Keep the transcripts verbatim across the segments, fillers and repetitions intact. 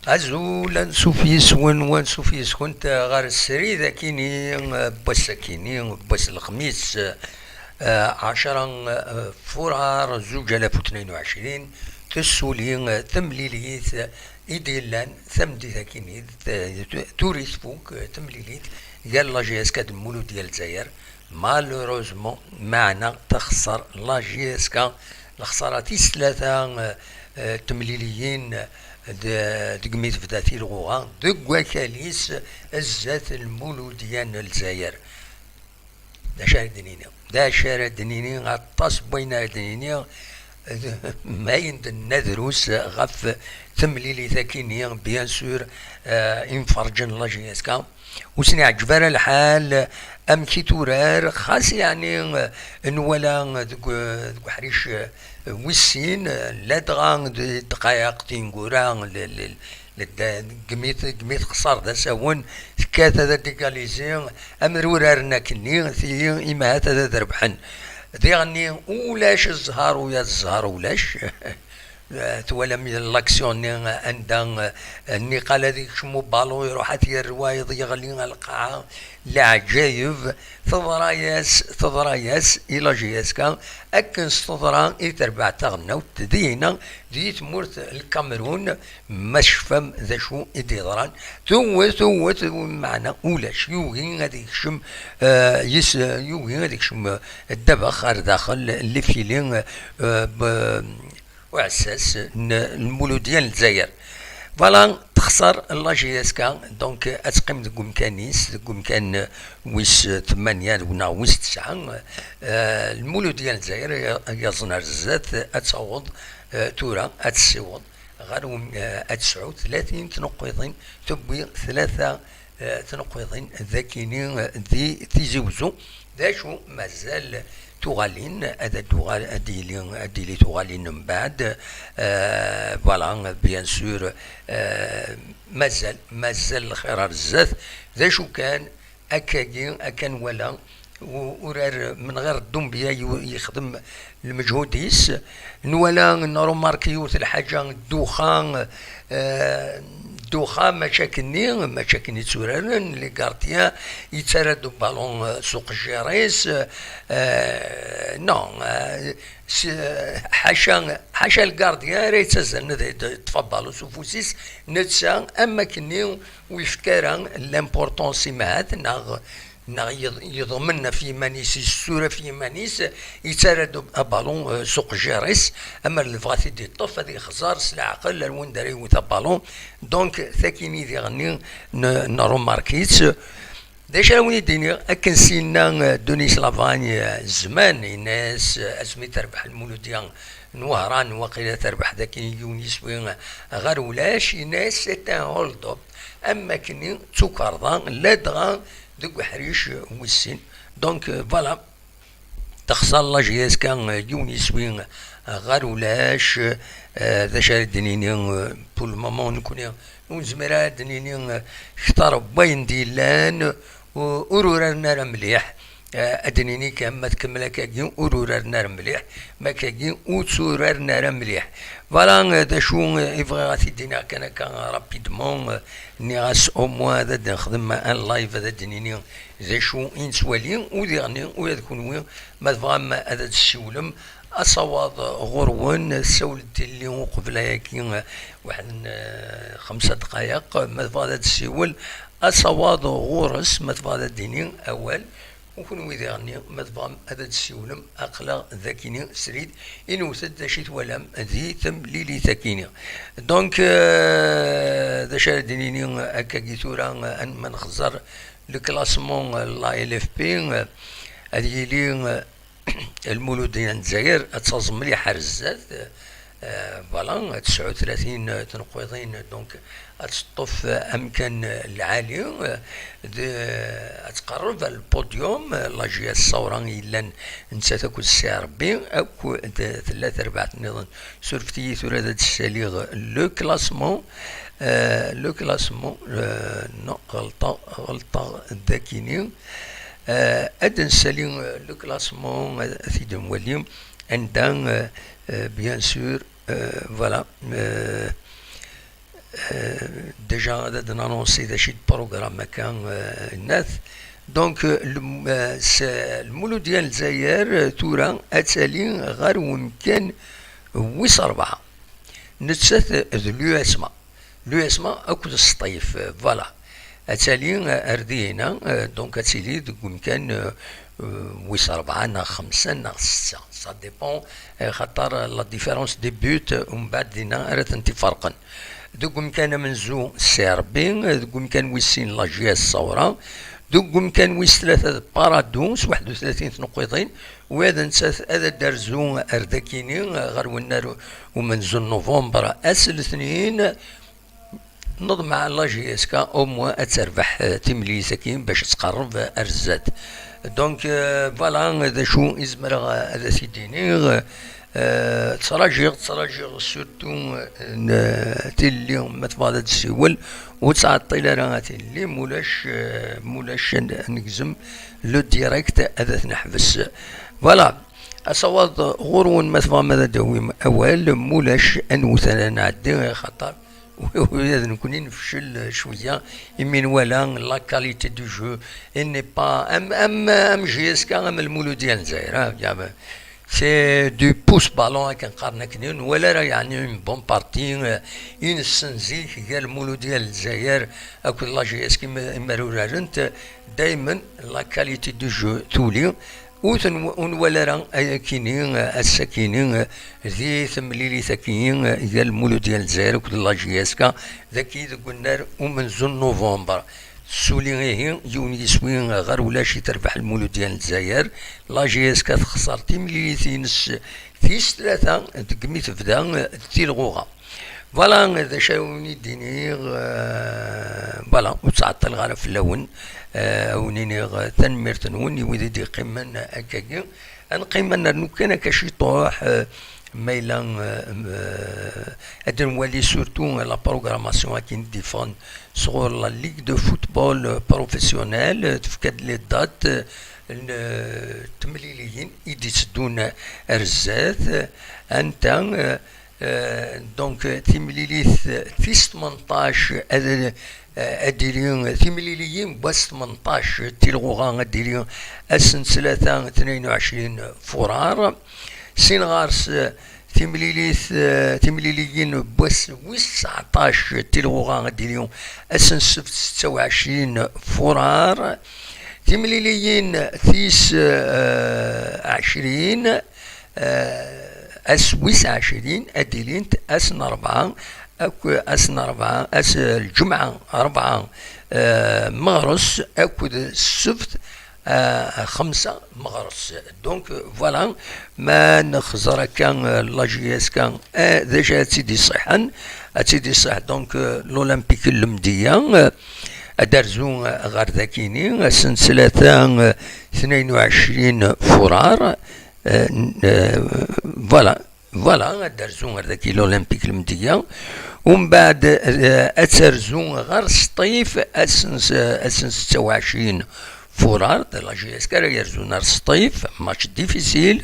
Azul, ansuf yes-wen, wansuf yes-kent ɣer srid akini n wass akini, n wass lexmis, eh, ɛecra, eh, furar zuǧ alaf u tnayen u ɛecrin, tessuli, eh, temlilit i d-yellan tameddit akini, t-, tura i tfuk, eh, temlilit gar la J S K d Muludya Lezzayer. Malheureusement, meɛna texṣer la J S K lexṣara tis tlata, eh, eh, temliliyin, eh, d-, deg mi tebda tilɣuɣa deg wakal-is zdat Lmuludya n Lezzayer. D acu ara d-nini? D acu ara d-nini? Aṭas n wayen ara d-nini, d-, ma ayen d-nenna drus ɣef temlilit akini, bien sûr, eh, imferǧen n la J S K. Ur sen-iɛeǧǧeb ara lḥal amek i turar, xas yeɛni, eh, nwala deg, deg uḥric, eh, wis sin, eh, ladɣa d ddqayeq tineggura, l-, l-, l-, d-, deg mi t-, deg mi texṣer d asawen, tekkat ad d-égaliser, am uraren akkenni, tiyi imahat ad d-rebḥen. Diɣenni ulac zzher, ula d zzher ulac. Eh, twalam l'action-nni, eh, anda, eh, nniqal ad ikcem ubalu, iruḥ ad t-yerr wayeḍ, yeɣli ar lqaɛa, leɛǧayeb, teḍra-yas, teḍra-yas i la J S K, akken s teḍra i terbeɛ taɣelnawt dinna di tmurt n Lkamerun, ma tecfam d acu i d-yeḍran, tewwet, tewwet, meɛna ulac, yugi ad ikcem, eh, yis-, yugi ad ikcem, eh, ddabex ar daxel, les filets, eh, b-, uɛessas n Lmuludya n Lezzayer. Voilà, texṣer la J S K, donc ad teqqim deg umkan-is, deg umkan wis tmanya neɣ wis tesɛa. Eh, Lmuludya n Lezzayer yaẓen ar zdat, ad taweḍ, eh, tura ad tessiweḍ ɣer um-, eh, ad tesɛu tlatin tneqqiḍin, tewwi tlata eh, tneqqiḍin d akini, eh, di Tizi Wezzu. D acu mazal tuɣalin, ad d-uɣal, ad d-yili, ad d-yili tuɣalin mbeɛd. Eh, voilà, bien sûr, eh, mazal, mazal lxir ar zdat. D acu kan, akkagi, akka nwala, u-, urar من غير الدومبيا yu-, yexdem lmeǧhud-is. Nwala, nrumarki yiwet lḥaǧa, ddexxan, eh, ddexxan mačči akkenni, mačči akken i tturaren, les gardiens, yettarra-d ubalun, eh, s uqejjir-is, eh, non, eh, s-, ḥaca, ḥaca le gardien ara yettazzalen ad yeṭṭef abalun s ufus-is, netta am akkenni ur yefki ara l'importance i mehat, neɣ neɣ yeḍ-, yeḍmen ɣef yiman-is, yessura ɣef yiman-is, yettarra-d abalun, eh, s uqejjir-is, amer nebɣa ad t-id-yeṭṭef, ad yexẓer s leɛqel ar wanda ara yewwet abalun. Donc, takini diɣenni n-, nrumarki-tt. D acu ara wen-id-iniɣ, akken s-yenna, eh, Denis Lavagne, eh, zzman, yenna-yas, eh, asmi terbeḥ Lmuludya n Wehran, waqila terbeḥ dakin yiwen yiswi, eh, ɣer ulac, yenna-yas, c'est un hold-up, am akkenni d tukerḍa, ladɣa deg uḥric wis sin. Donc, euh, voilà, texṣer la J S K, euh, yiwen yiswi, euh, ɣer ulac, euh, d acu ara d-nini, euh, pour le moment, nekkni ur nezmir ara ad d-nini, euh, kter n wayen d-yellan, ur, ur uraren ara mliḥ. Euh, ad d-nini kan ma tkemmel akkagi, ur uraren ara mliḥ, ma akkagi ur tturaren ara mliḥ. Voilà, euh, d acu, euh, i bɣiɣ ad t-id-iniɣ kan akka rapidement, euh, nniɣ-as au moins ad d-nexdem un live, ad d-nini d acu i nettwali, u diɣenni ula d kenwi ma tebɣam ad d-tessiwlem, asawaḍ ɣur-wen, sawlet-d uqbel ayagi, waḥed n, eh, xemsa ddqayeq, ma tebɣa ad d-tessiwel, asawaḍ ɣur-s, ma tebɣa ad d-tini awal, u kenwi diɣenni, ma tebɣam ad d-tessiwlem, aql-aɣ d akini srid, inwet-d d acu i twalam di temlilit akini. Donc, euh, d acu ara d-nini akkagi tura, euh, ma nxeẓẓer le classement, euh, la L F P, euh, ad yili, euh, Lmuludya n Lezzayer ad taẓ mliḥ ar zdat, euh, voilà, tesɛa u tlatin tneqqiḍin, donc ad teṭṭef amkan lɛali, euh, d-, ad tqerreb ar le podium, euh, la J S Saoura yellan nettat akked Si Rebbi, akk d-, tella terbaɛt nniḍen. Surfet-iyi tura ad d-ssaliɣ le classement. Euh, le classement, euh, non, ɣelṭeɣ, ɣelṭeɣ dakini. Euh, ad d-nsali, euh, le classement, euh, ad t-id-nwali, anda, euh, euh, bien sûr, euh, voilà, euh, déjà ad d-nanonsi d acu i d programme akka, euh, net. Donc, euh, le, euh, c'est, Lmuludya n Lezzayer, euh, tura ad tali ɣer wemkan wis rebɛa. Nettat d l'USMA. L'USMA akked Sṭif, euh, voilà. Ad tali, euh, ar dihina, euh, donc ad tili deg wemkan, euh, euh, wis rebɛa neɣ xemsa neɣ setta. Ça dépend, euh, xaṭer la différence des buts, euh, umbeɛd dinna ara tent-iferqen. Deg umkan amenzu Serbi, deg umkan wis sin la J S Saura, deg umkan wis tlata d Paradou s waḥed u tlatin tneqqiḍin, wa d nettat ad d-terzu ar dakini ɣer wennar umenzu n novembre ass letnin. Neḍmeɛ la J S K au moins ad terbeḥ, eh, timlilit-agi bac ad tqerreb ar zdat. Donc, euh, voilà d acu i zemreɣ ad as-id-iniɣ. Euh, ttṛajiɣ, ttṛajiɣ surtout, euh, n, tilelli ma tebɣa ad d-tessiwel, ur ttɛeṭṭil ara a tilelli, mulac, euh, mulac ad negzem le direct ad t-neḥbes. Voilà. Asawaḍ ɣur-wen ma tebɣam ad d-tawim awal, mulac ad nwet ara nɛeddi, xaṭer ula d nekkni nefcel cwiya, imi nwala la qualité du jeu, il n'est pas am, am, am J S K, am Lmuludya n Lezzayer, ah, ya, c'est du pouce ballon akken qqaren akken, ur nwala ara yeɛni une bonne partie, euh, i nessen zik gar Lmuludya n Lezzayer akked la J S K imi, imi ara urarent, daymen la qualité du jeu tuli. Ur ten-, ur nwala ara ayakini, ass-akini, di temlilit-akini, gar Lmuludya n Lezzayer akked la J S K, dagi deg unnar umenzu n novembre. Tessuli ihi yiwen yiswi ɣer ulac i terbeḥ Lmuludya n Lezzayer, la J S K texṣer timlilit-ines tis tlata deg mi tebda tilɣuɣa. Voilà d acu ara wen-id-iniɣ, euh, voilà, ur ttɛeṭṭileɣ ara fell-awen, euh, a wen-iniɣ, euh, tanemmirt-nwen i wid i d-yeqqimen akkagi. Ad neqqim ad nernu kan akka ciṭuḥ, euh, ma yella, euh, euh, ad nwali surtout la programmation akken i d-iffɣen sɣur la Ligue de football, euh, professionnel, euh, tefka-d les dates, euh, n, euh, temliliyin i d-itteddun ar zdat, euh, anta, euh, Euh, donc, euh, timlilit, euh, tis tmenṭac, ad, euh, ad d-tili, euh, timliliyin n wass tmenṭac, euh, tilɣuɣa ad d-tili ass n ttlata tnayen u ɛecrin furar. Sin ɣer-s, euh, timlilit, euh, timliliyin n wass wis tseɛṭac, euh, tilɣuɣa ad d-tili ass n ssebt setta u ɛecrin furar. Timliliyin tis, euh, ɛecrin, eh, ass wis ɛecrin ad d-ilint ass n rebɛa, akk ass n rebɛa, ass, eh, lǧemɛa rebɛa, eh, meɣres akked ssebt, eh, xemsa meɣres. Donc, voilà, ma nexẓer akka, eh, la J S K, eh, d acu ad tt-id-iṣiḥen? Ad tt-id-iṣiḥ, donc, eh, l'Olympique n Lemdeyya, eh, ad d-terzu, eh, ɣer dakini, ass n ttlata, eh, tnayen u ɛecrin furar, Euh, euh, voilà, voilà, ad d-terzu ar daki l'Olympique n Lemdeyya. Umbeɛd, euh, ad terzu ɣer Sṭif, ass n s-, ass n setta u ɛecrin furar, d la J S K ara yerzun ar Sṭif, match difficile.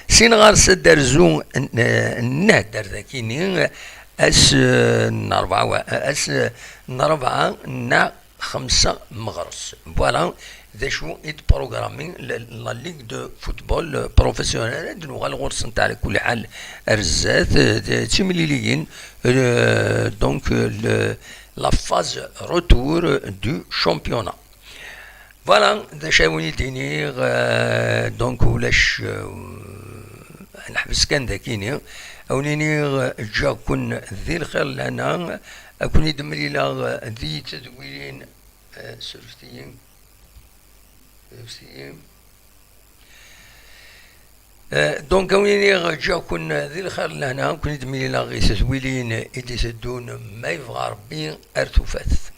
Sin ɣer-s ad d-terzu n-, n-, nnehd ar dakini, ass, euh, n rebɛa wa-, ass, euh, n rebɛa neɣ xemsa meɣres. Voilà d acu i d-programmi la, la Ligue de football, euh, professionnel. Ad nuɣal ɣur-sent ɛla kulli ḥal ar zdat, euh, d timliliyin, euh, donc, euh, le, la phase retour du championnat. Voilà d acu ara wen-id-iniɣ, euh, donc ulac, euh, ad neḥbes kan dakini. A wen-iniɣ, euh, ǧǧiɣ-ken di lxir lehna, a ken-id-mlileɣ, euh, di tedwilin, euh, surfet-iyi, surfet-iyi. Euh, donc, a wen-iniɣ, ǧǧiɣ-ken di lxir lehna, a ken-id-mlileɣ i tedwilin i d-iteddun, ma yebɣa Rebbi, ar tufat.